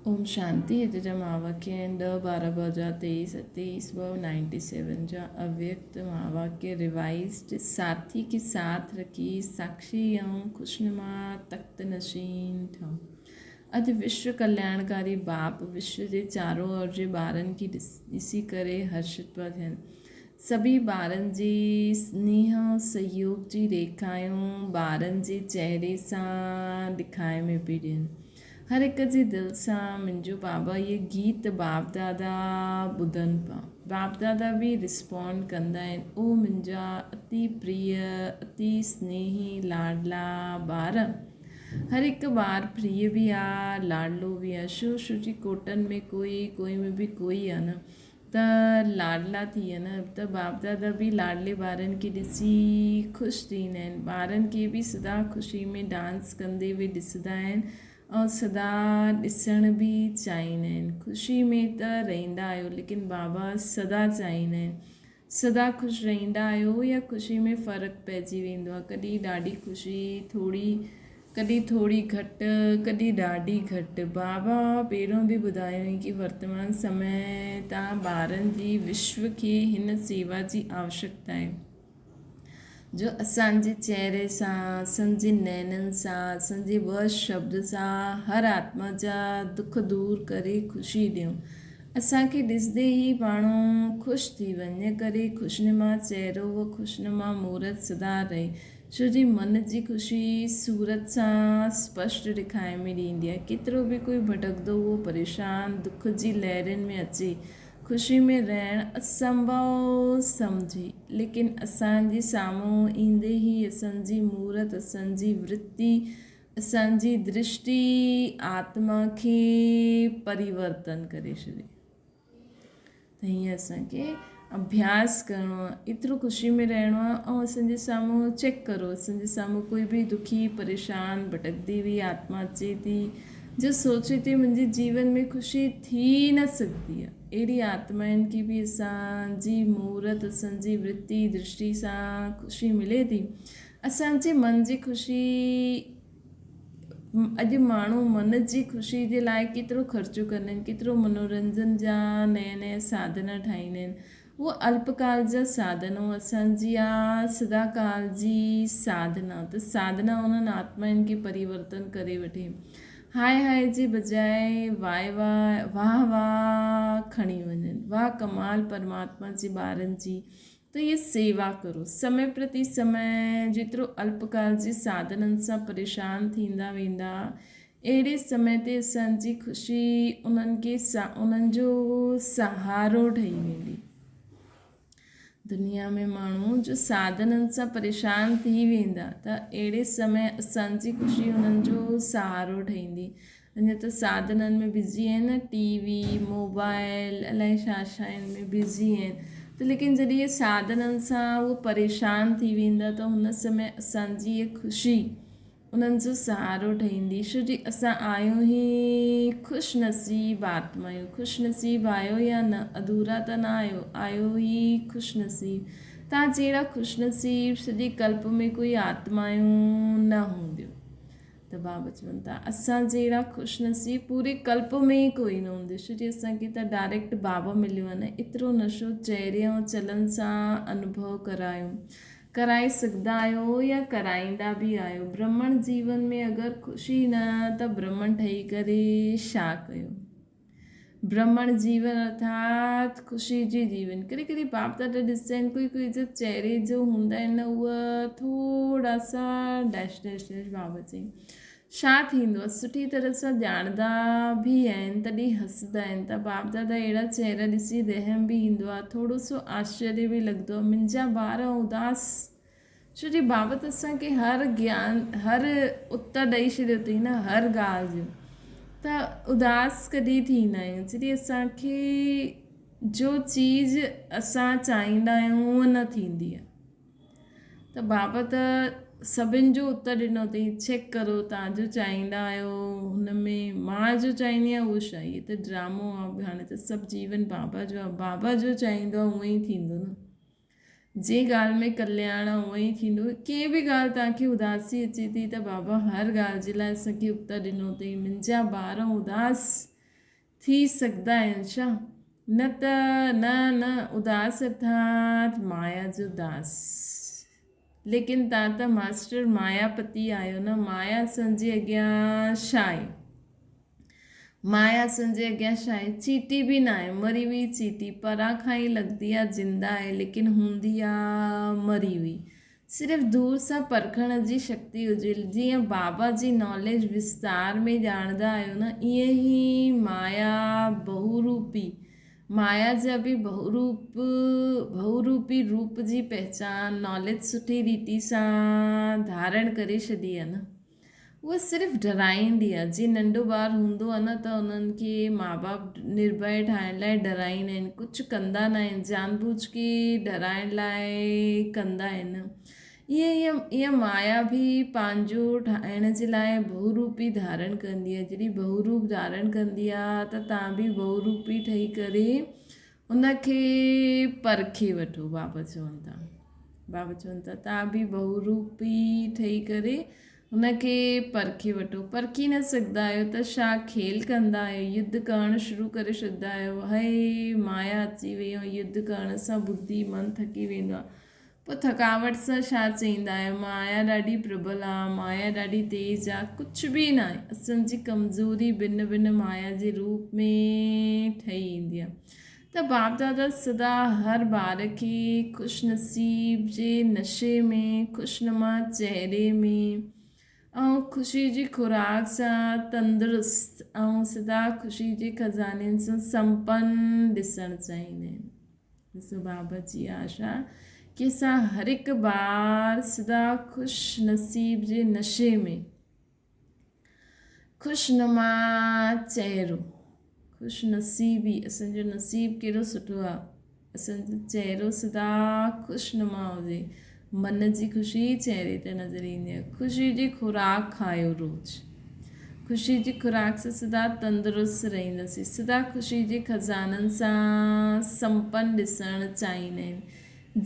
اوم شانتي اڄ جا مهاواڪيه آهن ڏهه ٻارهن 2023 ستيس ٻه نائنٽي سيون جا اويڪت مهاواڪيه ريوائزڊ ساٿي کي ساٿ رکي ساکشي ۽ خوشنما تخت نشين ٺهو اڄ وشو ڪلياڻڪاري باپ وشو جي چارو اور جي ٻارن کي ڏسي ڪري هرشت پيا ٿين سڀئي ٻارن جي سنيهه سهيوگ جي ريکايون ٻارن جي چهري سان ڏکائي ۾ پئي ڏين هر هڪ جي دل سان منهنجو بابا اهي گيت باپ دادا ٻڌن پيا. باپ دادا به رسپونڊ ڪندا آهن او منهنجا اتي پريه اتي سنيهي لاڏلا ٻار. هر هڪ ٻار پريه به آ لاڏلو به آ شو شو جي ڪوٽن ۾ ڪوئي ڪوئي ۾ به ڪوئي آ نه. ته لاڏلا ٿي ويا نه ته باپ دادا به لاڏلي ٻارن کي ڏسي خوش ٿيندا آهن ٻارن کي به سدا خوشي ۾ ڊانس ڪندي به ڏسندا آهن ۽ سدا ڏسڻ به چاهيندا آهن خوشي ۾ ته رهندا آهيو ليڪن بابا سدا چاهيندا آهن سدا خوش رهندا آهيو يا خوشي ۾ فرق پئجي ويندو آهي ڪڏهن ڏاڍي خوشي ٿوري ڪڏهن ٿوري گهٽ ڪڏهن ڏاڍي گهٽ. بابا پهريون به ٻڌايو هئي ڪي ورتمان سمي تان ٻارن جي وشو کي هن سيوا جي آوشڪتا آهي جو اسان جي چهري سان اسان جي نينن سان اسان جي ٻه شبد سان هر آتما جا دک دور ڪري خوشي ڏيون اسان کي ڏسندي ئي ماڻهو خوش ٿي وڃي ڪري خوشنما چهرو و خوشنما مورت سدا رهي ڇو جي من جي خوشي صورت سان اسپشٽ ڏکائي ۾ ڏيندي آهي. ڪيترو به ڪوئي ڀٽڪندو اهو پريشان دک جي لهرين ۾ اچي خوشي ۾ رهڻ اسنڀو سمجهي ليڪن اسان جي سامهون ايندي ئي اسان جي مورت اسان جي ورتي اسان جي درشٽي آتما کي پريورتن ڪري ڇڏي. ته هيئن اسان کي اڀياس ڪرڻو آهي ايترو خوشي ۾ رهڻو آهي ۽ اسان جي سامهون چيڪ ڪرو اسان جي سامهون ڪوئي به دکي پريشان ڀٽڪندي هئي آتما اچي ٿي جو سوچي ٿي منهنجي جيون ۾ خوشي ٿي نه سگهندي آهي اهڙي آتمائن کي به اسان جي مورت اسان جي ورتي درشٽي سان خوشي ملي ٿي اسان جي من جي خوشي اڄ ماڻهو من جي خوشي جي لاء ڪيترو خرچ ڪندا آهن، ڪيترو منورنجن جا نيا نيا ساڌن ٺاهيندا آهن. اهو الپڪال جا ساڌن ۽ اسان جي آ سدا ڪال جي ساڌنا ته ساڌنا انهن آتمائن کي پريورتن ڪري وٺي. هاء هاء جي بجاء واء واء واهه واهه کڻي وڃن. واهه ڪمال پرماتما جي ٻارن جي ته اهي سيوا ڪرو. سمي پرتي سمي جيترو الپڪال جي ساڌنن سان پريشان ٿيندا ويندا، اهڙي سمي تي اسان جي خوشي انهن کي انهن جو سهارو ٺهي ويندي. دنيا ۾ ماڻهو جو ساڌنن سان پريشان ٿي ويندا ته اهڙي سمي اسان جي خوشي انهن جو سهارو ٺهيندي. اڃا ته ساڌنن ۾ بزي آهن نه ٽي وي موبائل الائي ڇا ڇا ان ۾ بزي آهن ته ليڪن جڏهن اهي ساڌنن سان اهو پريشان ٿي ويندا ته هن سمي اسان جي اها خوشي انهن جو سهارو ٺهيندي ڇو جي اسان آهيون ئي خوش نصيب آتما آهيون خوش نصيب آهيو يا نه اڌورا ته نه آهيو آهيو ئي خوش نصيب توهان جهڙا خوش نصيب سڄي ڪلپ ۾ ڪوئي آتمايون نه هونديون ته بابا چون ٿا اسان جهڙا خوش نصيب پوري ڪلپ ۾ ئي ڪوئي نه هوندو ڇو جي اسان کي ته ڊائريڪٽ بابا مليو آهي نه ايترو نشو چهري ۽ چلن سان انوڀو ڪرايو ڪرائي سگهندا آهيو يا ڪرائيندا به آهيو برهمڻ جيون ۾ اگر خوشي نه ته برهمڻ ٺهي ڪري ڇا ڪيو برهمڻ جيون ارٿات خوشي جي جيون. ڪڏهن ڪڏهن باپ دادا ڏسندا آهن ڪوئي ڪوئي جو چهري جو هوندا آهن نه اهي ٿورا سا ڊيش ڊيش ڊيش بابا چئي ڇا ٿيندو آهي سٺي طرح سان ڄاڻندا به آهن تڏهن هسندا آهن ته باپ دادا اهڙا چهرا ڏسي رحم به ايندو آهي ٿورو سو آشچريه به لڳندو آهي منهنجا ٻار اداس ڇو جي بابت اسان کي هر گيان هر اتر ڏئي ڇڏيو اٿئي نه هر ڳالهه جو ته اداس ڪڏهن ٿيندا آهيون جڏهن اسان کي جو چيز اسان چاهيندا آهيون اها نه ٿيندي آهي ته بابت سڀن جو اتر ڏنو اٿئي چيڪ ڪرو توهان جو چاهيندا آهيو هن ۾ مان جو چاهيندي آهيان اهو ڇا هي ته ڊرامو آهي هاڻي ته سڀ جيون بابا جو آهي بابا جو چاهيندو آهي اونئن ئي ٿيندو نه جنهن ڳالهه ۾ ڪلياڻ آ اونئن ئي ٿيندو. ڪنهن به ڳالهه توهان کي اداسي اچي ٿي ته بابا هر ڳالهه جي لاء اسان کي اتر ڏنو اٿئي. منهنجا ٻار اداس. ٿي سگهندا آهن ڇا؟ نه ته نه نه اداس ارٿات مايا جو داس. ليڪن تان ته ماسٽر مايا پتي آهيو نه، مايا اسان جي اڳيان ڇا آهي؟ مايا اسان جي اڳيان ڇا آهي؟ چيٽي به ناهي، مري هئي چيٽي، پران کان ئي لڳندي آ زنده آهي، ليڪن هوندي آ مري هئي. صرف دور سان پرکڻ جي شڪتي هجي. جيئن بابا جي ناليج وستار ۾ ڄاڻندا آهيو نه، ائين ئي مايا بهوروپي، مايا جا به بهوروپ، بهوروپي روپ جي پهچان ناليج سٺي ريتي سان ڌارڻ ڪري ڇڏي آهي نه. اها صرف ڊرائيندي آهي. جيئن ننڍو ٻار هوندو آهي نه ته انهن کي ماء باپ نرڀي ٺاهڻ لاء ڊرائيندا آهن. ڪجهه ڪندا نه آهن جان بوجھ ڪي ڊرائڻ لاء ڪندا آهن. ائين ائين ائين مايا به پنهنجو ٺاهڻ جي لاء بهوروپي ڌارڻ ڪندي آهي. جڏهن بهوروپ ڌارڻ ڪندي آهي ته تان به بهوروپي ٺهي ڪري ان کي پرکي وٺو بابا چون ٿا. بابا چون ٿا تان به بهوروپي ٺهي ڪري ان کي پرکي وٺو. پرکي نه سگهندا آهيو ته ڇا کيل ڪندا آهيو؟ يڌ ڪرڻ شروع ڪري ڇڏندا آهيو. هي مايا اچي وئي ۽ يڌ ڪرڻ سان ٻڌي من ٿڪي ويندو آهي. پوء ٿڪاوٽ سان ڇا چئيندا آهيو؟ مايا ڏاڍي پرٻل آ، مايا ڏاڍي تيز آ، ڪجهه به ناهي. اسان جي ڪمزوري بن بن مايا جي روپ ۾ ٺهي ايندي آ. ته باپ دادا سدا هر ٻار کي خوش نصيب جي نشي ۾، خوشنما چهري ۾ ۽ خوشي جي خوراڪ سان تندرست ۽ سدا خوشي جي خزانن سان سمپن ڏسڻ چاهيندا آهن. ڏسو بابا جي آشا ڪي اسان هر هڪ ٻار سدا خوش نصيب جي نشي ۾ خوش نما چهرو خوش نصيبي اسان جو نصيب ڪيڏو سٺو آ اسان جو چهرو سدا خوش نما هجي من جي خوشي چهري تي نظر ايندي آهي. خوشي جي خوراڪ کايو روز. خوشي جي خوراڪ سان سدا تندرست رهنداسين. سدا خوشي جي خزانن سان سمپن ڏسڻ چاهيندا آهن.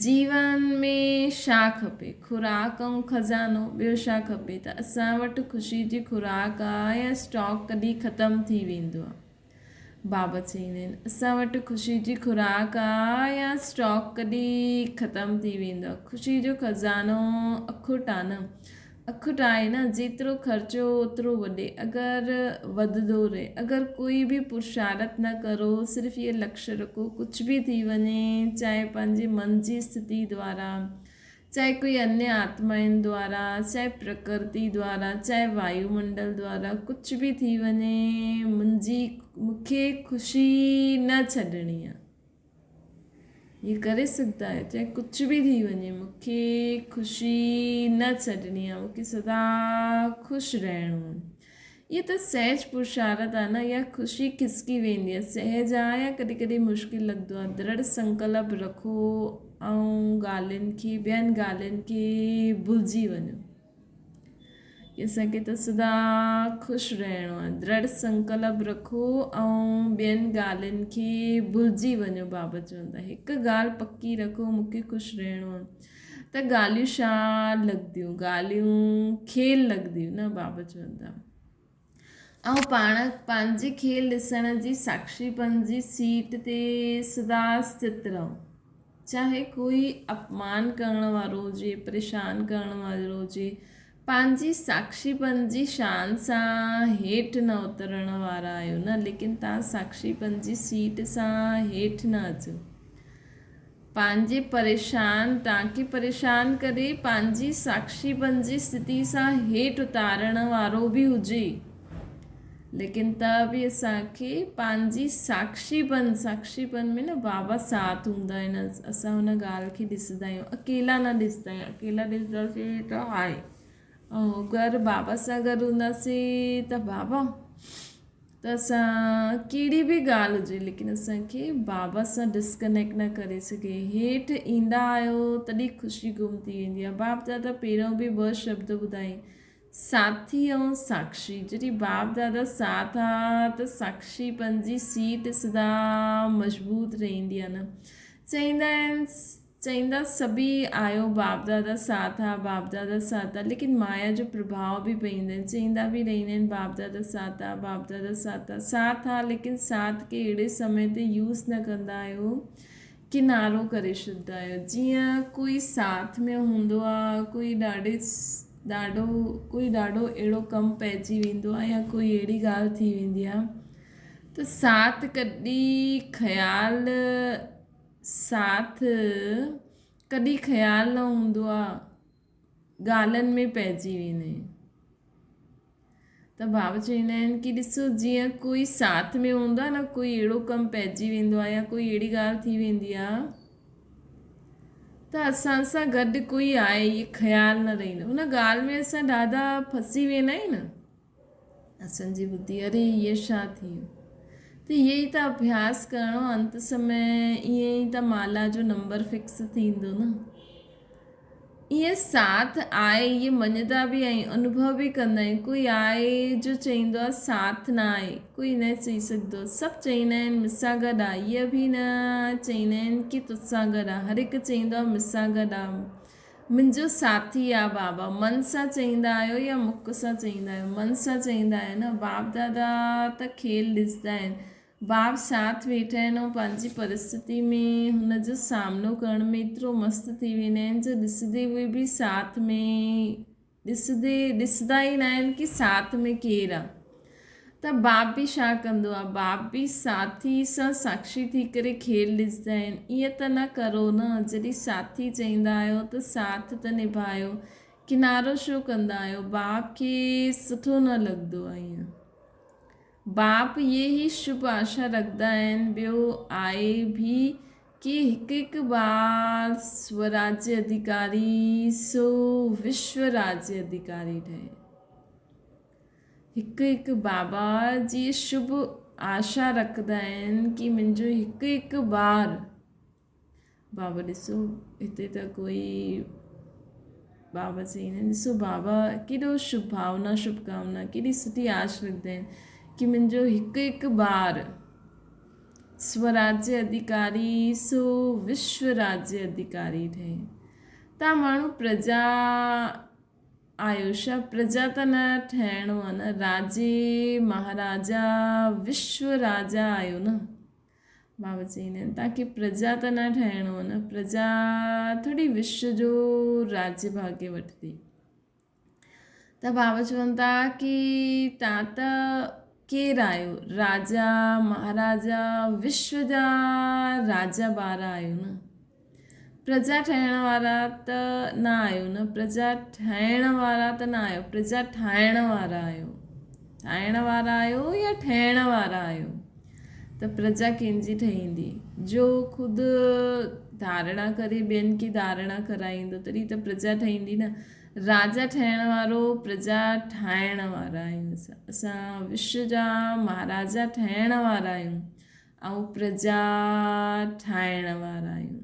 جيون ۾ ڇا کپي؟ خوراڪ ۽ خزانو، ٻيو ڇا کپي؟ ته اسان وٽ خوشي جي خوراڪ آ يا اسٽاڪ ڪڏهن ختم ٿي ويندو آ؟ بابا چئيندا آهن، اسان وٽ خوشي جي خوراڪ آ يا اسٽاڪ ڪڏهن ختم ٿي ويندو آ. خوشي جو خزانو اکٽ آ نه. اکٽ آهي نه، جيترو خرچو اوترو وڏي. اگر وڌندو رهي. اگر ڪوئي به پرشارت نه ڪرو، صرف اهو لڪش رکو ڪجهه به ٿي وڃي، چاهي پنهنجي من جي اسٿتي دوارا، چاهي ڪوئي انيه آتمائن دوارا، چاهي پرڪرتي دوارا، چاهي وايو منڊل دوارا ڪجهه به ٿي وڃي منهنجي مون کي خوشي نه ڇڏڻي آ. هي ڪري سگهندا آهيو چاهي ڪجهه به ٿي وڃي مون کي خوشي نه ڇڏڻي آ مون کي سدا خوش رهڻو آ. اها ته سهج پرشارت آ نه اها خوشي کسڪي ويندي آ سهج آ يا ڪڏهن ڪڏهن مشڪل لڳندو آ درڙ سنڪلپ رکو ۽ ڳالهين کي ٻين ڳالهين کي ڀلجي وڃو اسان کي ته سدا خوش رهڻو آ درڙ سنڪلپ رکو ۽ ٻين ڳالهين کي ڀلجي وڃو بابا چوندا هڪ ڳالهه پڪي رکو مون کي خوش رهڻو آ ته ڳالهيون ڇا لڳنديون، ڳالهيون کيل لڳنديون نه بابا چوندا. ۽ پاڻ پنهنجي کيل ڏسڻ جي ساکشيپن جي سيٽ تي سدا استت رهو. چاهي ڪوئي اپمان ڪرڻ وارو هجي، پريشان ڪرڻ وارو هجي، پنهنجي ساکشيپن جي شان سان هيٺ نه اترڻ وارا آهيو نه، ليڪن توهان ساکشيپن جي سيٽ سان هيٺ نه اچو. پنهنجي پريشان توهان پريشان ڪري پنهنجي ساکشي بنجي استٿي سان هيٺ اتارڻ وارو به هجي ليڪن ته به اسان کي پنهنجي ساکشي بن ساکشي بن ۾ نه بابا ساٿ هوندا آهن اسان ان ڳالهه کي ڏسندا آهيون اڪيلا نه ڏسندا آهيون اڪيلا ڏسنداسين ته هاء ۽ اگر بابا سان گڏ هونداسين ته بابا ته اسان ڪهڙي به ڳالهه هجي ليڪن اسان کي بابا سان ڊسڪنيڪٽ نه ڪري سگهي هيٺ ايندا آهيو تڏهن خوشي گم ٿي ويندي آهي باپ دادا پهريون به ٻه شبد ٻڌائين ساٿي ۽ ساکشي جڏهن باپ دادا ساٿ آ ته ساکشي پنهنجي سيٽ سدا مضبوط رهندي آهي نه چئيندا آهن. چئيندا سڀئي آهيو باپ دادا ساٿ آ باپ دادا ساٿ آ ليڪن مايا جو پرڀاء به پئيندا آهن چئيندا به رهندا آهن باپ دادا ساٿ آ باپ دادا ساٿ آ ساٿ آ ليڪن ساٿ کي اهڙي سمي تي يوز نه ڪندا آهيو ڪنارو ڪري ڇڏدا آهيو جيئن ڪوئي ساٿ ۾ هوندو آ ڪوئي ڏاڍي ڏاڍو ڪوئي ڏاڍو اهڙو ڪم پئجي ويندو آ يا ڪوئي اهڙي ڳالهه ٿي ويندي آ ته ساٿ ڪڏهن خيال ساٿ ڪڏهن خيال نه هوندو آ ڳالهن ۾ پئجي ويندا آهيون ته بابا چوندا آهن ڪي ڏسو جيئن ڪوئي ساٿ ۾ هوندو آهي نه ڪوئي اهڙو ڪم پئجي ويندو آهي يا ڪوئي اهڙي ڳالهه ٿي ويندي آهي ته اسان سان گڏ ڪوئي آهي اهي خيال نه رهندو ان ڳالهه ۾ اسان ڏاڍا ڦسي ويندا آهيون نه اسان جي ٻڌي اري هيء ڇا ٿي ويو ته اهي ئي ته اڀياس ڪرڻو انت سمي ائين ئي ته مالا جو نمبر فڪس ٿيندو نه. ائين ساٿ آهي اهي مڃدا به آهيون انوڀو به ڪندا آهيون ڪوئي آهي جو چئيندو آهي ساٿ نه آهي ڪوئي نه چئي سگهندو سڀ چئيندا آهن مون سان گڏ آ اهي به نه چئيندا آهن ڪي تو سان گڏ آ هر هڪ چئيندو آهي مون سان گڏ آ منهنجو ساٿي آ بابا. من سان چئيندا آهيو يا مک سان چئيندا آهيو؟ من سان چئيندا آهيو نه. باپ دادا ته کيل ڏسندا آهن. باپ ساٿ ويٺا آهن ۽ پنهنجي پرستتي ۾ هن جو سامنو ڪرڻ ۾ ايترو مست ٿي ويندا آهن جو ڏسندي اهي به ساٿ ۾ ڏسندي ڏسندا ئي ناهن ڪي ساٿ ۾ ڪير آ. ته باپ به ڇا ڪندو آ؟ باپ به ساٿي سان ساکشي ٿي ڪري کيل ڏسندا آهن. ائين ته نه ڪرو نه، جڏهن ساٿي چئيندا آهيو ته ساٿ ته نڀايو، ڪنارو ڇو ڪندا آهيو؟ باپ کي سٺو نه لڳندو آ ائين. باپ اهي ئي شڀ آشا رکندا آهن، ٻيو آهي به ڪي هڪ هڪ ٻار سوراجيه اڌيڪاري سو وشو راجيه اڌيڪاري ٺهي. هڪ هڪ بابا جي شڀ آشا رکندا آهن ڪي منهنجو هڪ هڪ ٻار بابا ڏسو هتي ته ڪوئي بابا چئيندا آهن ڏسو بابا ڪيڏو شڀ ڀاونا شڀ ڪامنا ڪيڏي سٺي آش رکندا آهن ڪي منهنجو هڪ هڪ ٻار سوراجيه اڌيڪاري سو وشو راجيه اڌيڪاري ٺهي تان ماڻهو پرجا آيو ڇا پرجا ته نه ٺهڻو آ نه راجي مهاراجا وشو راجا آيو نه بابا چئيندا آهن تان کي پرجا ته نه ٺهڻو آ نه پرجا ٿوري وشو جو راجي ڀاگي وٺندي ته بابا چون ٿا ڪي تان ته ڪير آيو راجا مهاراجا وشو جا راجا ٻار آيو نه پرجا ٺهڻ وارا ته نه آهيو نه پرجا ٺاهڻ وارا ته نه آهيو پرجا ٺاهڻ وارا آهيو ٺاهڻ وارا آهيو يا ٺهڻ وارا آهيو ته پرجا ڪنهن جي ٺهيندي جو خود ڌارڻا ڪري ٻين کي ڌارڻا ڪرائيندو تڏهن ته پرجا ٺهيندي نه راجا ٺهڻ وارو پرجا ٺاهڻ وارا آهيون اسان وشو جا مهاراجا ٺهڻ وارا آهيون ۽ پرجا ٺاهڻ وارا آهيون.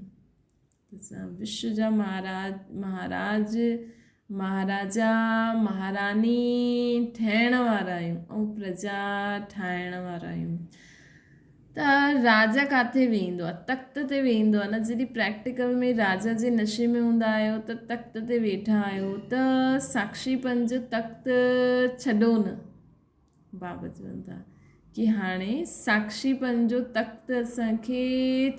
اسان وشو جا مهاراج، مهاراج، مهاراجا، مهاراني ٺهڻ وارا آهيون ۽ پرجا ٺاهڻ وارا آهيون. ته راجا ڪاٿي ويهندو آهي؟ تخت تي ويهندو آهي نه. جڏهن پريڪٽيڪل ۾ راجا جي نشي ۾ هوندا آهيو ته تخت تي ويٺا آهيو ته ساکشي پن جو تخت ڇڏو نه. بابا چون ٿا ڪي هاڻي ساکشي پن جو تخت اسان کي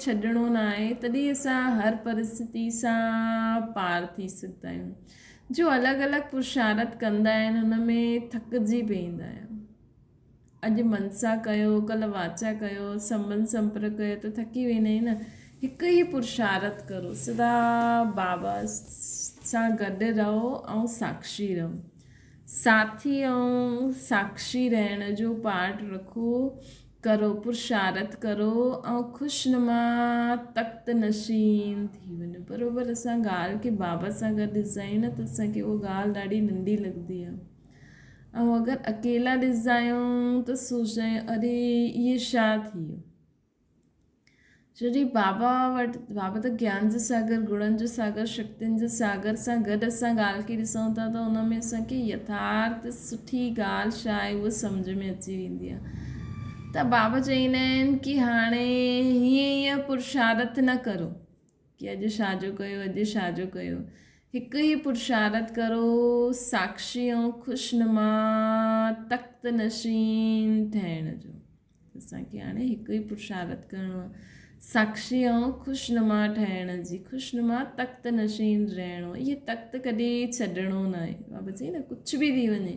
ڇڏڻو نه آهي تڏهن اسان هر پرستتي سان پار ٿي سگهندا آهيون جو الڳ الڳ پرشارت ڪندا آهن هن ۾ ٿڪجي پئيندا آهيون اڄ منسا ڪيو ڪل واچا ڪيو سنبنڌ سمپرڪ ڪيو ته ٿڪي ويندا آهيون نه هڪ ئي پرشارت ڪرو سدا بابا سان گڏ رهو ۽ ساکشي رهو ساٿي ۽ ساکشي رهڻ جو پارٽ رکو ڪرو، پرشارت ڪرو ۽ خوشنما تخت نشين ٿي وڃو. بروبر اسان ڳالهه کي بابا سان گڏ ڏسندا آهيون نه ته اسان کي اها ڳالهه ڏاڍي ننڍي لڳندي آهي ۽ اگر اڪيلا ڏسندا آهيون ته سوچندا آهيون اري اهي ڇا ٿي ويو. جڏهن بابا وٽ، بابا ته گيان جو ساگر، گڻن جو ساگر، شڪتين جو ساگر سان گڏ اسان ڳالهه کي ڏسون ٿا ته ان ۾ اسان کي يٿارٿ سٺي ڳالهه ڇا آهي اها سمجهه ۾ اچي ويندي آهي ته بابا چئيندا آهن ڪي هاڻي هيئن هيئن پرشارٿ نه ڪرو. ڪي اڄ ڇا جو ڪيو اڄ ڇا جو ڪيو. هڪ ئي پرشارت ڪرو ساڪشي ۽ خوشنما تخت نشين ٺهڻ جو. اسان کي هاڻي هڪ ئي پرشارت ڪرڻو آهي ساڪشي ۽ خوشنما ٺهڻ جي خوشنما تخت نشين رهڻو اهي تخت ڪڏهن ڇڏڻو نه آهي بابا چئي نه ڪجهه به ٿي وڃي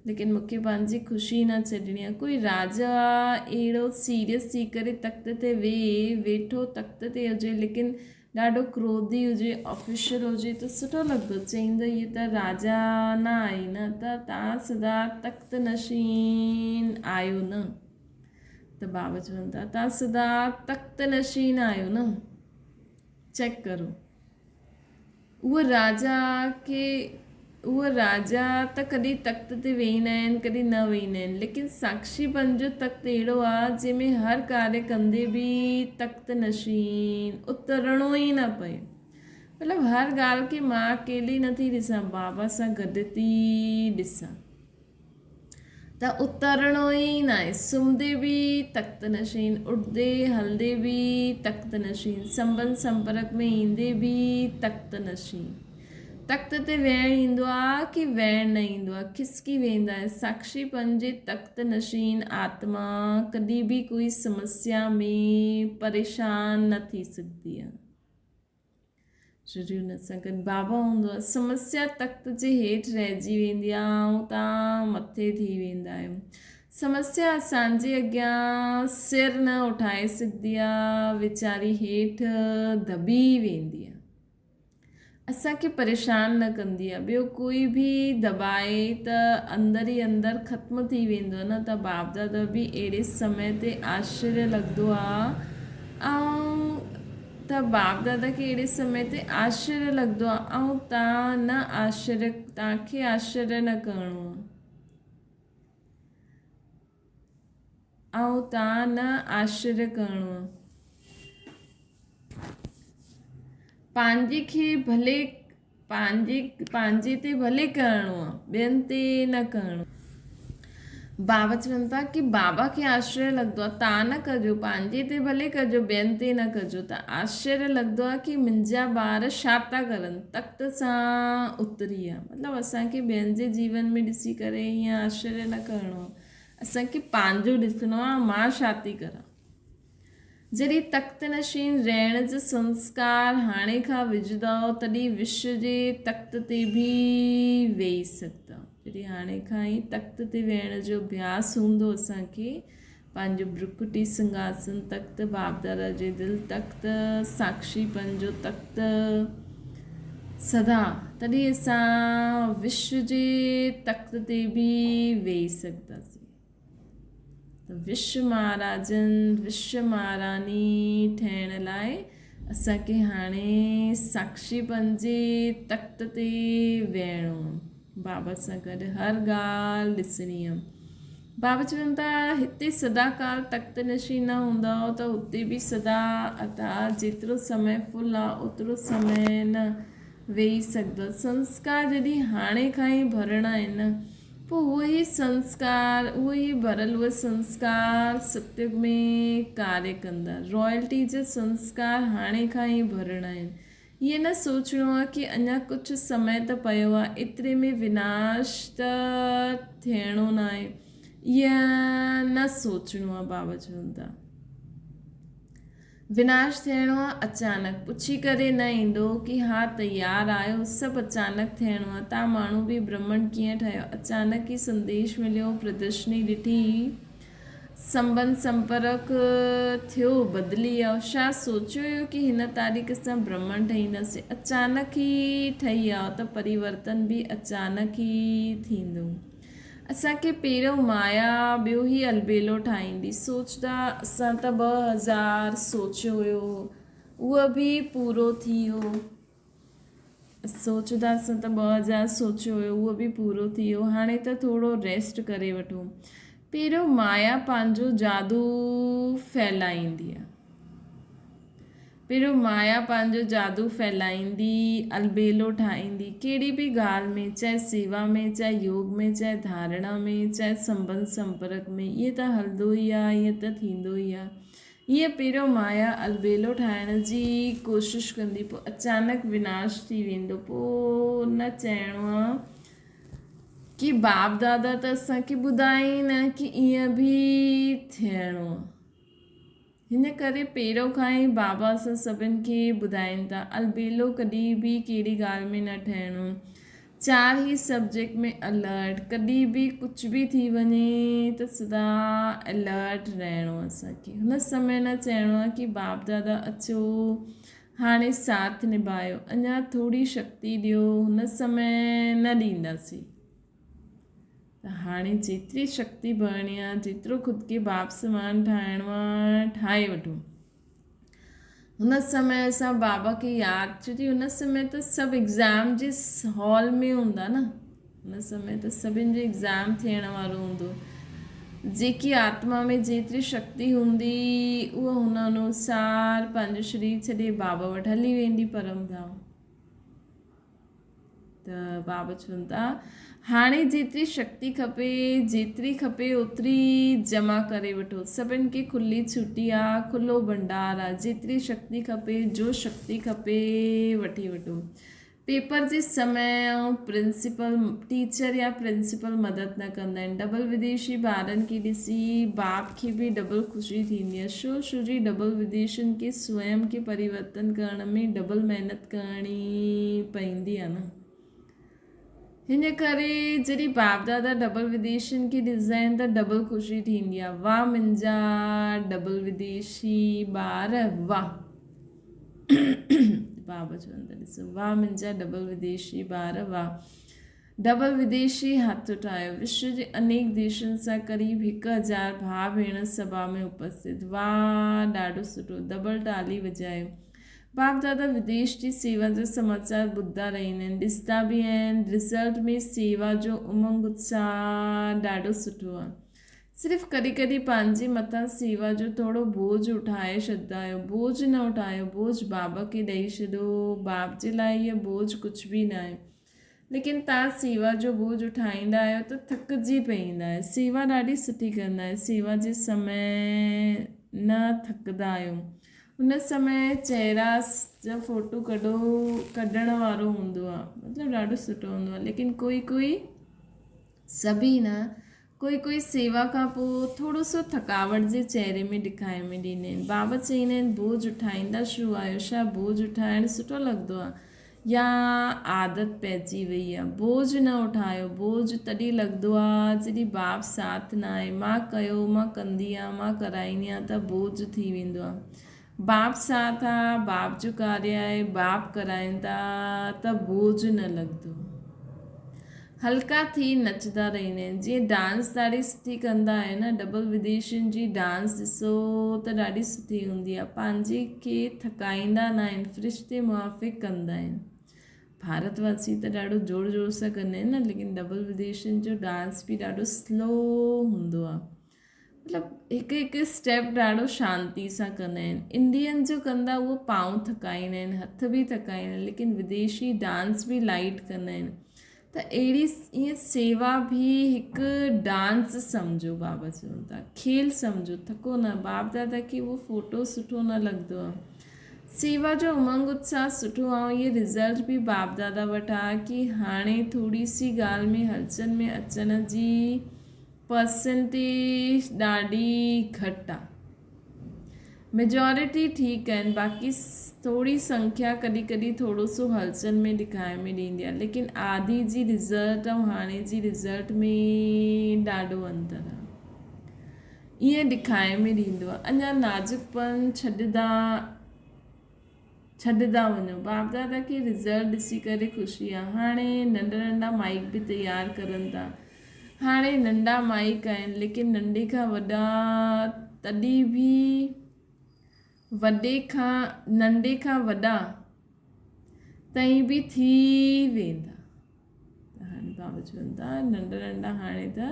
ليڪن مونکي پنهنجي خوشي نه ڇڏڻي آهي ڪوئي راجا اهڙو سيريس ٿي ڪري تخت تي ويهي ويٺو تخت تي هجي ليڪن ڏاڍو ڪروڌي هجي آفيشل هجي ته سٺو لڳندو چئيندو هي ته راجا نه آهي نه ته تان سدا تخت نشين آهيو نه ته بابا چون ٿا تان سدا تخت نشين آهيو نه چيڪ ڪرو اهو راجا کي اهو راجا ته ڪڏهن تخت تي ويهي نه آهن ڪڏهن نه ويهي نه آهن ليڪن ساڪشي پن جو تخت اهڙو آهي جنهن ۾ هر ڪاريه ڪندي به تخت نشين اترڻو ئي نه پئي مطلب هر ڳالهه کي مان اڪيلي نٿي ڏسان بابا سان گڏ ٿي ڏسان ته اترڻو ئي ناهي. سمهندي به تخت نشين، اٺندي هلندي به تخت نشين، سنبنڌ سمپرڪ ۾ ايندي به تخت نشين. تخت تي ويهڻ ايندو آ ڪي ويهڻ نه ايندو آ، کسڪي ويندا آهي. ساڪشي پن جي تخت نشين آتما ڪڏهن به ڪوئي سمسيا ۾ پريشان نه ٿي سگهندي آ. شري ان سان گڏ بابا هوندو آهي. سمسيا تخت جي هيٺ رهجي ويندي آهي ۽ تان مٿي ٿي ويندا آهيون. سمسيا اسان جي اڳيان سر نه اٺائي سگهندي آهي، ويچاري هيٺ دٻي ويندي آهي. اسان کي پريشان نه ڪندي آهي. ٻيو ڪوئي به دٻائي ته اندر ئي اندر ختم ٿي ويندو آهي نه ته باپ دادا به اهڙي سمي تي آشچريه لڳندو آهي ۽ ته باپ دادا کي اهڙي سمي تي آشچريه لڳندو آهي ۽ تان نه آشچريه تان کي آشچريه نه ڪرڻو آهي ۽ تان نه آشچريه ڪرڻو آهي. پنهنجي کي ڀلي پنهنجي پنهنجي تي ڀلي ڪرڻو آ ٻين تي نه ڪرڻو. بابا چون ٿا ڪي بابا کي آشچريه لڳندو آ تان نه ڪجو پنهنجي تي ڀلي ڪجو ٻين تي نه ڪجو ته آشچريه لڳندو آ ڪي منهنجا ٻار ڇا ٿا ڪرن تخت سان اتري آ مطلب اسان کي ٻين جي جيون ۾ ڏسي ڪري ائين آشچريه نه ڪرڻو آ اسان کي پنهنجو ڏسڻو آ مان ڇا ٿي ڪران. جڏهن تخت نشين رهڻ جو سنسڪار هاڻي کان وجهندؤ، تڏهن وشو جي تخت تي به ويهي سگهندؤ. جڏهن هاڻي کان ئي تخت تي ويهڻ جو اڀياس هوندو اسان کي، پنهنجو برڪٽي سنگهاسن تخت، باپدادا جي دل تخت، ساڪشي پن جو تخت سدا، تڏهن اسان وشو جي تخت تي به ويهي سگهنداسين. ته وشو مهاراجن، وشو مهاراني ٺهڻ لاء اسان کي هاڻي ساڪشي بنجي تخت تي ويهڻو بابا سان گڏ هر ڳالهه ڏسڻي آ. بابا چون ٿا هتي سدا ڪال تخت نشين نه هوندؤ ته هتي به سدا ادا جيترو سمي فل آ اوترو سمي نه ويهي سگهندؤ. سنسڪار جڏهن هاڻي کان ئي ڀرڻا آهن پوء اهو ئي سنسڪار، اهو ئي ڀريل اهي سنسڪار ستيگ ۾ ڪاريه ڪندا. رائلٽي جا سنسڪار هاڻي کان ئي ڀرڻا آهن. ائين نه سوچڻو آهي ڪي اڃا ڪجهه سمي ته پيو آهي، ايتري ۾ وناش ته ٿيڻو ناهي. ائين نه سوچڻو آهي بابا چون ٿا. وناش ٿيڻو آ اچانڪ پڇي ڪري نه ايندو ڪي ها تيار آهيو سڀ اچانڪ ٿيڻو آ تان ماڻهو به برهمڻ ڪيئن ٺهيو اچانڪ ئي سنديش مليو پردرشني ڏٺي سنبنڌ سمپرڪ ٿيو بدلي آيو شا سوچيو هيو ڪي هن تاريخ سان برهمڻ ٺهينداسين اچانڪ ئي ٺهي آيو ته پريورتن به اچانڪ ئي ٿيندو. اسان کي پهريون مايا ٻيو هي البيلو ٺاهيندي. سوچدا اسان ته 2000 سوچيو هيو اهو به پورو ٿي ويو. سوچدا اسان ته 2000 سوچيو هيو اهو به پورو ٿي ويو هاڻي ته ٿورو ريسٽ ڪري وٺون. پهريون مايا پنهنجو جادو ڦهلائيندي آهي. پهريون مايا پنهنجو جادو ڦهلائيندي، البيلو ٺاهيندي، ڪهڙي به ڳالهه ۾ چاهي سيوا ۾، چاهي يوگ ۾، چاهي ڌارڻا ۾، چاهي سنبنڌ سمپرڪ ۾، ائين ته هلندو ئي آهي، ائين ته ٿيندو ئي آهي. هيء پهريون مايا البيلو ٺاهڻ جي ڪوشش ڪندي پوء اچانڪ وناش ٿي ويندو پوء نه چئڻو آ ڪي باپ دادا ته اسان کي ٻڌائي ئي نه ڪي ائين به ٿيڻو آ. هن ڪري پهريون کان ئي بابا اسان سڀن کي ٻڌائين ٿا البيلو ڪڏهن به ڪهڙي ڳالهه ۾ نه ٺهڻو. چار هي سبجيڪٽ ۾ الرٽ ڪڏهن به ڪجهه به ٿي وڃي ته سدا الرٽ رهڻو اسان کي هن سمي نه چئڻو آهي ڪي باپ دادا اچو هاڻي ساٿ نڀايو اڃا ٿوري شڪتي ڏيو هن سمي نه ڏينداسين ته هاڻي جيتري شڪتي ڀرڻي آهي جيترو خود کي باپ سمان ٺاهڻو آهي ٺاهي وٺو. هن سمي اسان بابا کي ياد ڇو جي هن سمي ته سڀ ايگزام جي هال ۾ هوندا نه هن سمي ته سڀن جو ايگزام ٿيڻ وارو هوندو جيڪي آتما ۾ جيتري شڪتي هوندي اها هن انوسار پنهنجو شرير ڇڏي بابا وٽ هلي ويندي پرم ڌام. ته بابا چون ٿا هاڻي جيتري شڪتي کپي جيتري کپي اوتري جمع ڪري وٺو سڀن کي کلي ڇٽي آ کلو ڀنڊار آ جيتري شڪتي کپي جو شڪتي کپي وٺي وٺو پيپر جي سمي ۽ پرنسپل ٽيچر يا پرنسپل مدد نه ڪندا آهن ڊبل وديشي ٻارن کي ڏسي باپ کي به ڊبل خوشي ٿيندي آهي شو شو جي ڊبل وديشين کي سوئم کي پريورتن ڪرڻ ۾ ڊبل محنت ڪرڻي پئيندي آ نه هن ڪري جڏهن باپ دادا ڊبل وديشين کي ڏسندا آهن ته ڊبل خوشي ٿيندي آ واه منهنجا ڊبل وديشي ٻار واه بابا چون ٿا ڏسو واه منهنجا ڊبل وديشي ٻار واه ڊبل وديشي هٿ اٺايو. وشو جي انيڪ ديشن سان قريب 1000 ڀاء ڀيڻ سڀا ۾ اپسٿت. واهه ڏاڍو سٺو. دبل ٽالي وڄايو. باپ دادا وديش جي سيوا جا سماچار ٻڌدا رهندا آهن. ڏسندا به آهن. رزلٽ ۾ سيوا جو امنگ اتساهه ڏاڍو سٺو آهي. صرف ڪڏهن ڪڏهن پنهنجي مٿان سيوا جو ٿورو بوجهه اٺائي ڇڏندا آهيو. بوجهه نه اٺايو. بوجهه بابا کي ڏئي ڇڏو. باپ جي لاء هيء بوجهه ڪجهه به ناهي. ليڪن توهان سيوا جو بوجهه اٺائيندا آهيو ته ٿڪجي پئيندا آهيو. سيوا ڏاڍي سٺي ڪندا آهيو. سيوا جي سمي نه ٿڪندا آهيو. ان سمي چهرا جا فوٽو ڪڍو ڪڍڻ وارو هوندو آهي. مطلب ڏاڍو سٺو هوندو آهي. ليڪن ڪوئي ڪوئي سڀئي نه ڪوئي ڪوئي سيوا کان پوء ٿورو سو ٿڪاوٽ جي چهري ۾ ڏکائي ۾ ڏيندا آهن. بابا چئيندا آهن بوجهه اٺائيندا شروع آهيو ڇا بوجهه اٺائڻ سٺو لڳندو آهي يا عادت پئجي وئي آهي. بوجهه نه اٺايو بوجهه تڏهن لڳندو آهي جڏهن باپ ساٿ نه آهي مان ڪيو مان ڪندي آهيان مان ڪرائيندي آهيان ته بوجهه ٿي ويندو آهي. باپ ساٿ آ باپ جو ڪاريه آهي باپ ڪرائين ٿا ته بوجهه نه لڳندو. هلڪا ٿي نچندا رهندا آهن جيئن ڊانس ڏاڍي سٺي ڪندا آهن نه ڊبل وديشين جي ڊانس ڏسو ته ڏاڍي سٺي هوندي آهي پنهنجي کي ٿڪائيندا نه آهن فرشتي موافق ڪندا آهن ڀارت واسي ته ڏاڍو زور زور سان ڪندا آهن نه ليڪن ڊبل وديشين جو ڊانس به ڏاڍو سلو هوندو آهي مطلب هڪ هڪ اسٽيپ ڏاڍو شانتي سان ڪندا آهن انڊين جو ڪندا اهو پانء ٿڪائيندا آهن هٿ به ٿڪائيندا آهن ليڪن وديشي ڊانس به لائيٽ ڪندا آهن ته اهڙي ائين سيوا به هڪ ڊانس سمجهو بابا چون ٿا کيل سمجهو ٿڪو نه باپ دادا کي اهو فوٽو سٺو نه لڳندو آهي سيوا جو امنگ اتساهه سٺو آهي اهي رزلٽ به باپ دادا وٽ آهي ڪي هاڻي ٿوري سي ڳالهه ۾ هلچل ۾ اچڻ جي پرسنٽيج ڏاڍي گهٽ آ. ميجارٽي ٺيڪ آهن باقي ٿوري سنکيا ڪڏهن ڪڏهن ٿورو سو هلچل ۾ ڏکائي ۾ ڏيندي آ ليڪن آڌي جي رزلٽ ۽ هاڻي جي رزلٽ ۾ ڏاڍو انتر آ. ائين ڏکائي ۾ ڏيندو آ. اڃا نازڪ پن ڇڏدا ڇڏدا وڃو. باپ دادا کي رزلٽ ڏسي ڪري خوشي آ. هاڻي ننڍا ننڍا مائيڪ به تيار ڪرن ٿا. هاڻي ننڍا مائيڪ آهن ليڪن ننڍي کان وڏا تڏهن به وڏي کان ننڍي کان وڏا تائين به ٿي ويندا. ته هاڻي بابا چون ٿا ننڍا ننڍا هاڻي ته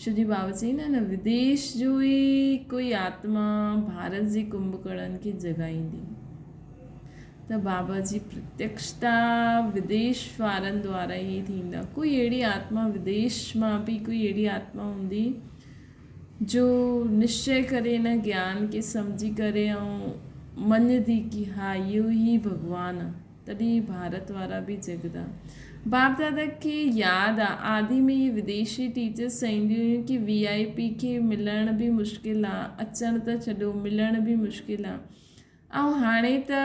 شو جي بابا چئي نه نه وديش جو ئي ڪوئي آتما ڀارت جي ڪنڀڪرڻ کي جڳائيندي ته بابا جي پرتيڪشتا وديش وارن دوارا ئي ٿيندا ڪوئي اهڙي آتما وديش مان به ڪوئي اهڙي آتما هوندي جو نشچي ڪري ان گيان کي سمجهي ڪري ۽ مڃندي ڪي ها اهو ئي ڀڳوان آ تڏهن ڀارت وارا به جڳندا. باپ دادا کي ياد آ آدي ۾ اهي وديشي ٽيچرس چئينديون هيون ڪي وي آء پي کي ملڻ به مشڪل آ اچڻ ته ڇڏو ملڻ به مشڪل آ ۽ هاڻي ته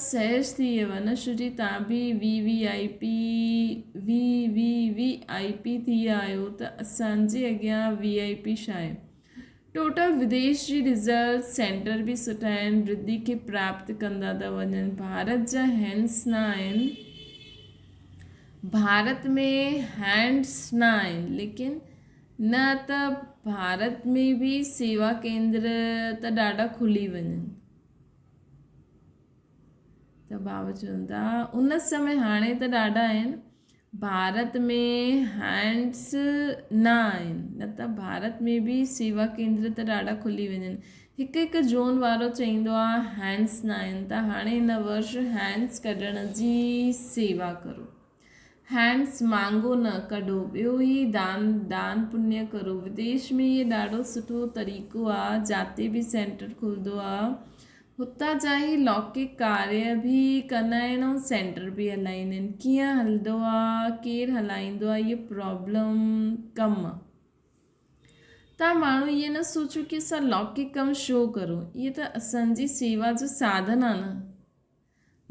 سهج ٿي ويو آهي نه شو جي تان به V V I P V V V I P ٿي ويا آهيو ته اسان جي اڳيان وي آء پي ڇا آهي ٽوٽل وديش جي رزلٽ سينٽر به سٺا آهن رڌي کي پراپت ڪندا ٿا وڃن ڀارت جا هينڊس نه آهن ڀارت ۾ هينڊس نه آهن ليڪن نه ته ڀارت ۾ به سيوا ڪيندر ته ڏاڍا کلي وڃن ته بابا چون ٿا ان سمي هاڻي ته ڏاڍا آهن ڀارت ۾ هينڊس نه آهن نه ته ڀارت ۾ به سيوا ڪيندر ته ڏاڍا کلي وڃن هڪ هڪ زون وارو چئيندو آهي هينڊس نه آهن ته هاڻي هن ورش هينڊس ڪڍڻ جي سيوا ڪرو هينڊس مانگو نه ڪڍو ٻيو هي دان دان پڃ ڪرو وديش ۾ هي ڏاڍو سٺو طريقو آ جاتي به سينٽر کلدو آ هتان جا هي لوڪڪ ڪاريه به ڪندا آهن ۽ سينٽر به هلائيندا آهن ڪيئن هلدو آ ڪير هلائيندو آ اهي پرابلم ڪم آ تان ماڻهو اهي نه سوچو ڪي اسان لوڪڪ ڪم شو ڪرون اهي ته اسان جي سيوا جو ساڌن آ نه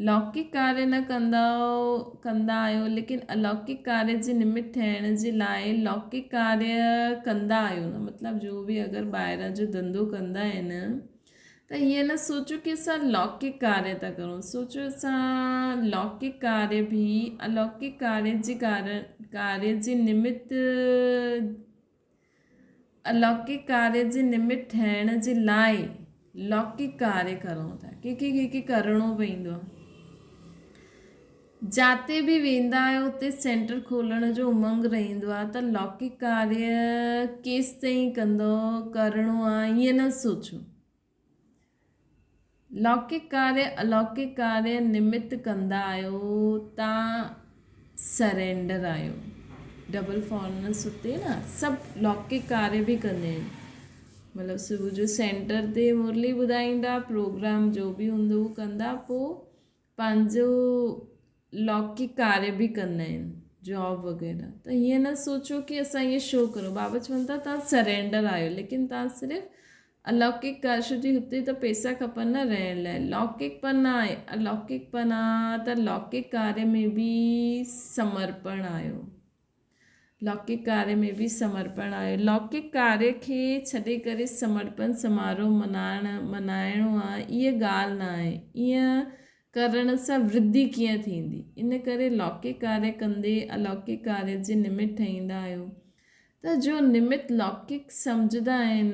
لوڪڪ ڪاريه نه ڪندا آهيو ليڪن الوڪڪ ڪاريه جي نمت ٺهڻ جي لاء لوڪڪ ڪاريه ڪندا آهيو نه مطلب جو به اگر ٻاهران جو ڌنڌو ڪندا آهن ته هيئن نه سوچو ڪي اسان لوڪڪ ڪاريه ٿا ڪرون سوچو اسان لوڪڪ ڪاريه به الوڪڪ ڪاريه جي ڪاريه جي نمت الوڪڪ ڪاريه جي نمت ٺهڻ جي لاء لوڪڪ ڪاريه ڪرون ٿا. ڪنهن کي ڪنهن کي ڪرڻو پوندو آهي. جاتي به ويندا آهيو اتي سينٽر کولڻ جو امنگ رهندو آهي ته لوڪڪ ڪاريه ڪيستائين ڪندو ڪرڻو آهي ائين نه سوچو. لوڪڪ ڪاريه الوڪڪ ڪاريه نمت ڪندا آهيو تان سرينڊر آهيو ڊبل فارنس اتي نه سڀ لوڪڪ ڪاريه به ڪندا آهن مطلب صبح جو سينٽر تي مرلي ٻڌائيندا پروگرام جو به هوندو هو ڪندا پوء پنهنجو لوڪڪ ڪاريه به ڪندا آهن جاب وغيره ته هيئن نه سوچو ڪي اسان ائين شو ڪرون بابا چون ٿا تان سرينڊر آهيو ليڪن تان صرف الوڪڪ ڪاريه جي هتي ته پيسا کپن نه رهڻ لاء لوڪڪ پن آهي الوڪڪ پن آ ته لوڪڪ ڪاريه ۾ به سمرپڻ آهيو لوڪڪ ڪاريه ۾ به سمرپڻ آهي. لوڪڪ ڪاريه کي ڇڏي ڪري سمرپڻ سماروهه منائڻ منائڻو آهي اها ڳالهه نه آهي. ائين ڪرڻ سان ورڌي ڪيئن ٿيندي؟ ان ڪري لوڪڪ ڪاريه ڪندي الوڪڪ ڪاريه جي نمت ٺهيندا آهيو ته جو نمت لوڪڪ سمجهندا آهن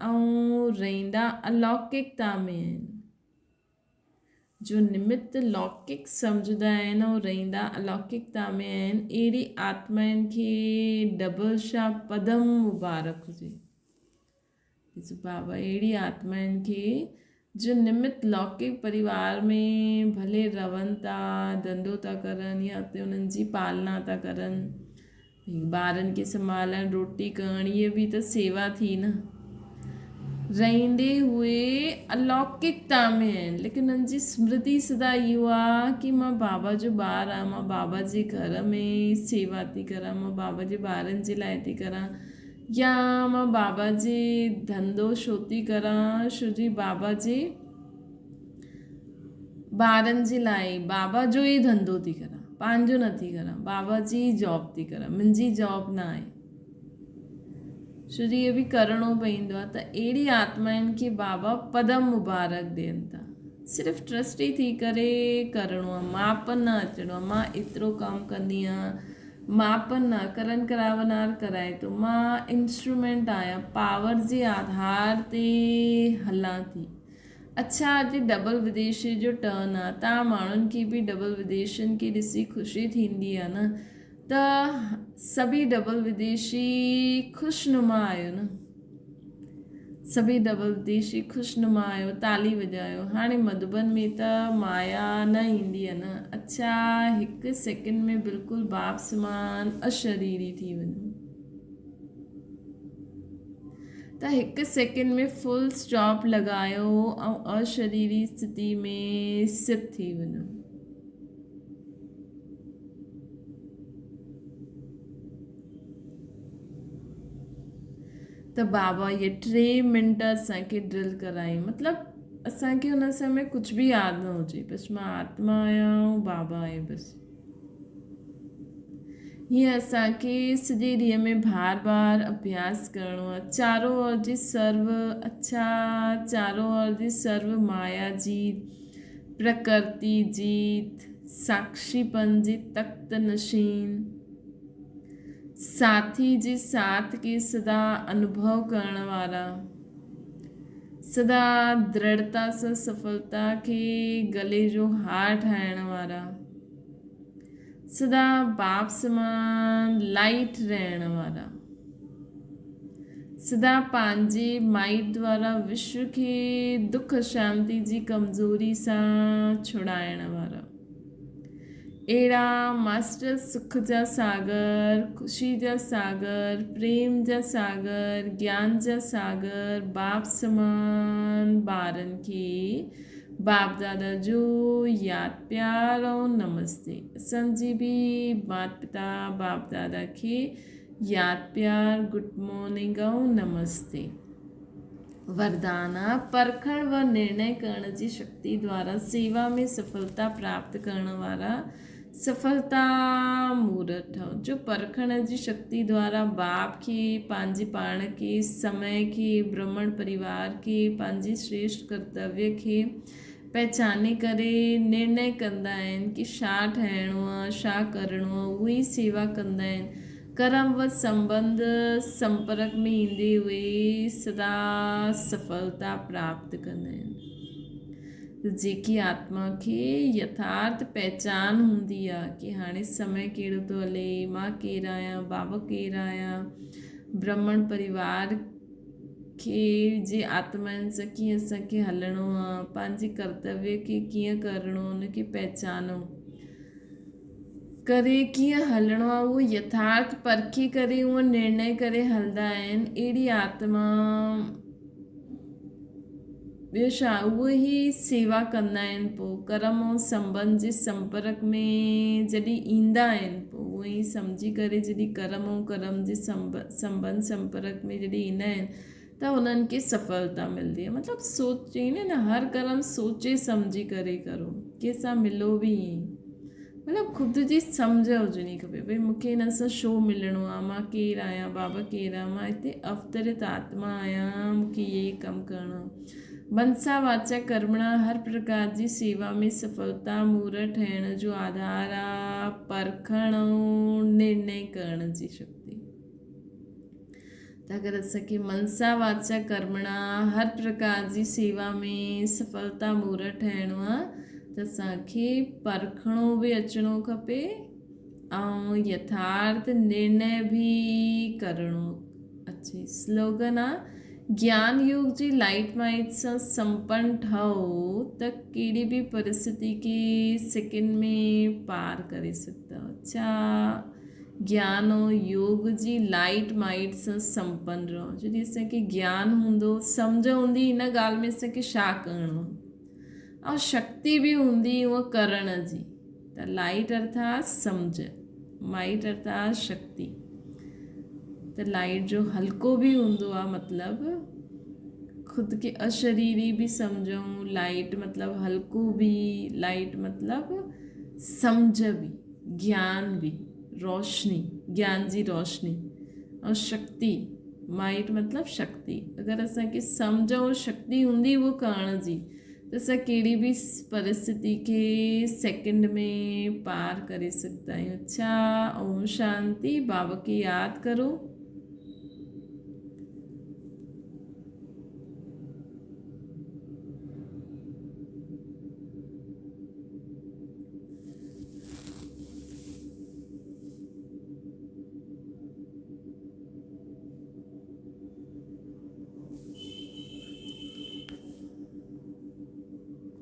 ۽ رهندا الوڪڪتا ۾ آهن. جو نمت لوڪڪ سمجهندا آهن ۽ رهندا الوڪڪتا ۾ آهن، اهڙي آتمائن کي ڊبل شا پدم مبارڪ هجي. ڏسو بابا اهڙي آتمائن کي جو نمت لوڪڪ پريوار ۾ ڀلي رهن ٿا، ڌنڌو ٿا ڪرن يا اتي انهن جي پالنا ٿا ڪرن، ٻارن کي سنڀالڻ، روٽي ڪرڻ، اهي به ته سيوا ٿي نه. رهندي اهي الوڪڪتا ۾ آهن، ليڪن انهن جي سمرتي سدا اهو آهي ڪي مان بابا جو ٻار آهيان، مان بابا جي گهر ۾ سيوا ٿي ڪران، مان بابا جي ٻارن جي لاء ٿي ڪران يا مان بابا جي ڌنڌو ڇو ٿي ڪران، ڇو جي بابا جي ٻارن جي لاء بابا جو ئي ڌنڌو ٿي ڪران پنهنجو نه ٿي ڪران بابا جي ئي جاب ٿي ڪران منهنجي جاب نه آهي ڇو جو اهو به ڪرڻو پوندو آهي ته اهڙي آتمائن کي بابا پدم مبارڪ ڏين ٿا صرف ٽرسٽي ٿي ڪري ڪرڻو آهي ماپ نه اچڻو آهي مان ايترو ڪم ڪندي آهيان ماپ نه ڪرن ڪراونار ڪرائي ٿو مان انسٽرومينٽ آهيان پاور جي آڌار تي هلان ٿي اڇا اڄ ڊبل وديشي جو ٽرن آ تان ماڻهن کي به ڊبل وديشين کي ڏسي خوشي ٿيندي آ نه ته سڀئي ڊبل وديشي خوش نما آهيو نه سڀئي ڊبل وديشي خوش نما آهيو تالي وڄايو هاڻي مڌوبن ۾ ته مايا نه ايندي آ نه اڇا هڪ سيڪنڊ ۾ بلڪل باپ سمان اشريري ٿي وڃو. ته هڪ سيڪنڊ ۾ فل اسٽاپ لڳايو ۽ اشريري اسٿتي ۾ سٿ ٿي وڃو. ته بابا اهي ٽي منٽ اسان کي ڊرل ڪرائي مطلب اسان کي ان سمي ڪجهه به ياد نه هجي بس مان آتما آهيان ۽ بابا آهي بس هيئن اسان کي سڄي ڏينهن ۾ بار بار اڀياس ڪرڻو آهي چارو اور جي سرو اڇا چارو اور جي سرو مايا جيت پرڪرتي جيت ساکشي پن جي تخت نشين ساٿي جي ساٿ کي سدا انوڀو ڪرڻ وارا، سدا درڙتا سان سڦلتا کي گلي جو هار ٺاهڻ وارا، سدا باپ سمان لائٽ رهڻ وارا، سدا پنهنجي مائٽ دوارا وشو کي دک اشانتي جي ڪمزوري سان ڇڙائڻ وارا. اهڙا ماسٽر سک جا ساگر، خوشي جا ساگر، پريم جا ساگر، گيان جا ساگر، باپ سمان ٻارن کي باپ دادا جو ياد پيار ۽ نمستي. اسان جي به مات پتا باپ دادا کي ياد پيار گڊ مارننگ ۽ نمستي. وردان، پرکڻ و نرڻي ڪرڻ جي شڪتي دوارا سيوا ۾ سڦلتا پراپت ڪرڻ وارا سڦلتا مورت ٺهو، جو پرکڻ جي شڪتي دوارا باپ کي، پنهنجي پاڻ کي، سمي کي، برهمڻ پريوار کي، پنهنجي شريشٺ ڪرتويه کي پهچاني ڪري نرڻي ڪندا آهن ڪي ڇا ٺاهڻو آ، ڇا ڪرڻو آ، اهو ئي سيوا ڪندا آهن. ڪرم و سنٻنڌ سمپرڪ ۾ ايندي اهي سدا سڦلتا پراپت ڪندا آهن. ته جيڪي آتما کي يٿارٿ پهچان هوندي آ ڪي هاڻي سمي ڪهڙو ٿو هلي، مان ڪير آهيان، بابا ڪير آهيان، برهمڻ پريوار کي جي آتمائن سان ڪيئن اسان کي هلڻو آ، پنهنجي ڪرتويه کي ڪيئن ڪرڻو ان کي پهچانو. ڪري ڪيئن هلڻو آهي اهو يٿارٿ پرکي ڪري اهو نرڻي ڪري هلندا آهن اهڙي آتما ٻيو ڇا اهو ئي سيوا ڪندا آهن پوء ڪرم ۽ سنٻنڌ جي سمپرڪ ۾ جڏهن ايندا آهن پوء اهو ئي سمجهي ڪري جڏهن ڪرم ۽ ڪرم جي سنٻنڌ سمپرڪ ۾ جڏهن ايندا آهن ته انهن کي سڦلتا ملندي آهي مطلب سوچ چئين نه هر ڪرم سوچي سمجهي ڪري ڪرو ڪنهن سان ملو به ائين مطلب خود جي سمجهه هجڻي کپي ڀئي مونکي هن سان ڇو ملڻو آهي مان ڪير آهيان بابا ڪير آهي مان هتي اوترت آتما آهيان مونکي اهي ئي ڪم ڪرڻو آهي منسا واچا ڪرمڻا هر پرڪار جي سيوا ۾ سڦلتا مور ٺهڻ جو آڌار آ پرکڻ ۽ نرڻي ڪرڻ جي شڪتي ته اگر اسان کي منسا واچا ڪرمڻا هر پرڪار جي سيوا ۾ سڦلتا مور ٺهڻو آ ته اسان کي پرکڻو به اچڻو کپي ۽ يٿارٿ نرڻي به ڪرڻو اچي. سلوگن آ گيان يوگ جي لائيٽ مائيٽ سان سمپن ٺهو ته ڪهڙي به پرسٿتي کي سيڪنڊ ۾ پار ڪري سگهندؤ. اڇا گيان ۽ يوگ جي لائيٽ مائيٽ سان سمپن رهو. جڏهن اسان کي گيان هوندو، سمجهه هوندي ان ڳالهه ۾ اسان کي ڇا ڪرڻو آهي ۽ شڪتي به هوندي اها ڪرڻ جي ته لائيٽ ارٿات سمجهه، مائيٽ ارٿات شڪتي ته لائيٽ جو هلڪو به هوندو آهي مطلب خود کي اشريري به سمجهون لائيٽ مطلب هلڪو به لائيٽ مطلب سمجهه به. گيان به، روشني، گيان جي روشني ۽ شڪتي، مائيٽ مطلب شڪتي، اگر اسان کي سمجهه ۽ شڪتي هوندي اهو ڪرڻ جي ته اسان ڪهڙي به پرسٿتي کي سيڪنڊ ۾ پار ڪري سگهندا آهيون. اڇا اوم شانتي بابا کي ياد ڪرو.